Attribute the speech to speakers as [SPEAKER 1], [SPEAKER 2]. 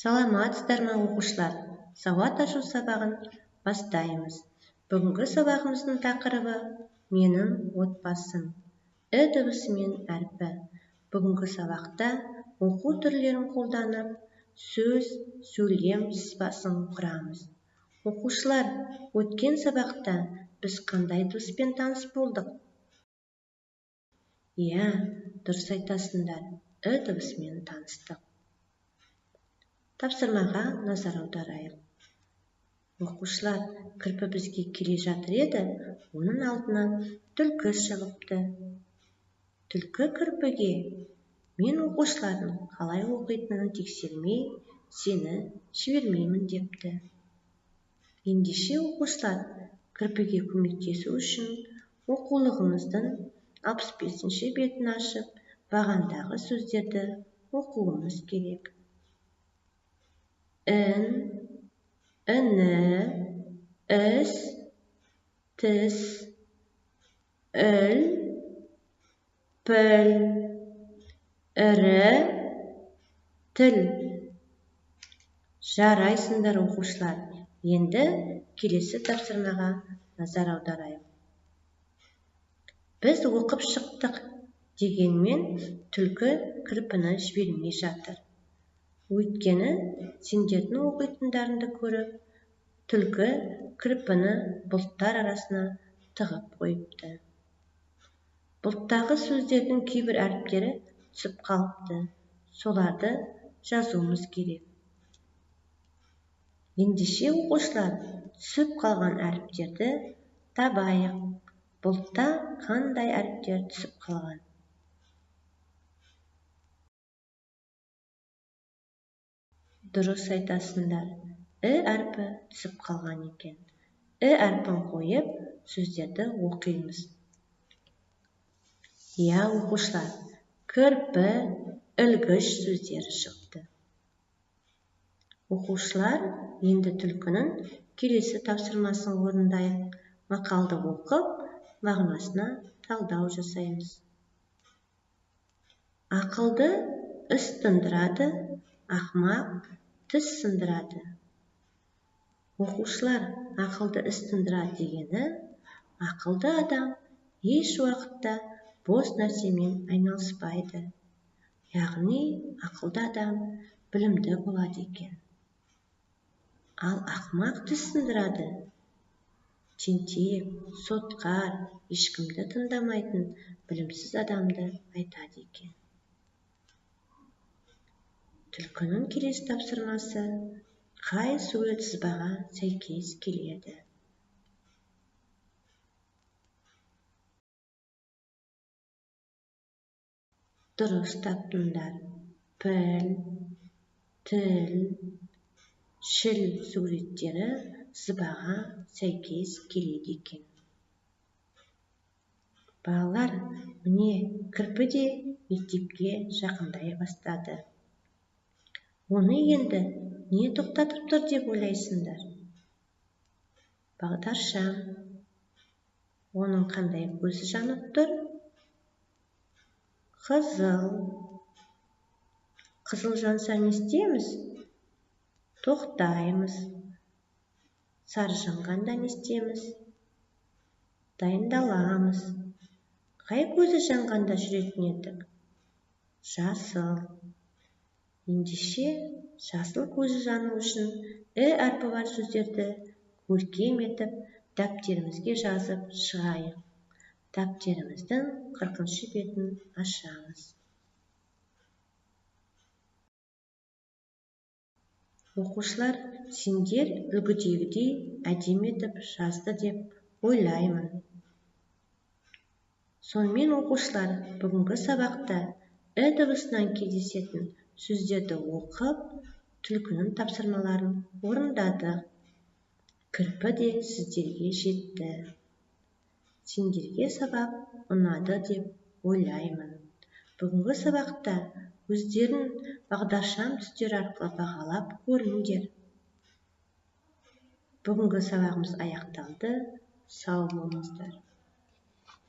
[SPEAKER 1] Саламатсыздар ма, оқушылар? Сауат ашу сабағын бастаймыз. Бүгінгі сабағымыздың тақырыбы менің отбасым. І дыбысымен әрпі. Бүгінгі сабақта оқу түрлерін қолданып, сөз, сөйлем сызбасын құрамыз. Оқушылар, өткен сабақта біз қандай дыбыспен таныс болдық? Иә, дұрыс айтасыңдар, і дыбысымен таныстық. Тапсырмаға назар аударайық. Оқушылар, кірпі бізге келе жатыр еді, оның алдынан түлкі шығыпты. Түлкі кірпіге: мен оқушылардың қалай оқитынын тексермей, сені жібермеймін депті. Ендеше, оқушылар, кірпіге көмектесу үшін оқулығымыздың 65-ші бетін ашып, бағандағы сөздерді оқуымыз керек. Ін, іні, іс, тіс, іл, піл, ірі, тіл. Жарайсыңдар, оқушылар. Енді келесі тапсырмаға назар аударайық. Біз оқып шықтық дегенмен түлкі кірпіні жібермей жатыр. Өйткені сендердің оқитындарыңды көріп, түлкі кірпіні бұлттар арасына тығып қойыпты. Бұлттағы сөздердің кейбір әріптері түсіп қалыпты. Соларды жазуымыз керек. Ендеше, оқушылар, түсіп қалған әріптерді табайық. Бұлтта қандай әріптер түсіп қалған? Дұрыс айтасыңдар, і әрпі түсіп қалған екен. І әрпін қойып, сөздерді оқимыз. Иә, оқушылар, кірпі, ілгіш сөздері шықты. Оқушылар, енді түлкінің келесі тапсырмасын орындайық. Мақалды оқып, мағынасына талдау жасаймыз. Ақылды іс тындырады, ақымақ тіс сындырады. Оқушылар, ақылды іс тындырады дегені, ақылды адам еш уақытта бос нәрсемен айналыспайды. Яғни ақылды адам білімді болады екен. Ал ақымақ тіс сындырады. Тентек, сотқар, ешкімді тыңдамайтын білімсіз адамды айтады екен. Түлкінің келесі тапсырмасы қай сурет сызбаға сәйкес келеді? Дұрыс таптыңдар. Піл, тіл, шіл суреттері сызбаға сәйкес келеді екен. Балалар, міне кірпі де мектепке жақындай бастады. Оны енді не тоқтатып тұр деп ойлайсыңдар? Бағдаршам. Оның қандай көзі жанып тұр? Қызыл. Қызыл жанса не істейміз? Тоқтаймыз. Сары жанғанда не істейміз? Дайындаламыз. Қай көзі жанғанда жүретін едік? Жасыл. Ендеше, жасыл көзі жану үшін і әрпі бар сөздерді көркем етіп дәптерімізге жазып шығайық. Дәптеріміздің 40-шы бетін ашамыз. Оқушылар, сендер үлгідегідей әдемі етіп жазды деп ойлаймын. Сонымен, оқушылар, бүгінгі сабақта і дыбысынан кездесетін сөздерді оқып, түлкінің тапсырмаларын орындадық. Кірпі де сіздерге жетті. Сендерге сабақ ұнады деп ойлаймын. Бүгінгі сабақта өздерін бағдаршам түстері арқылы бағалап көріңдер. Бүгінгі сабағымыз аяқталды. Сау болыңыздар.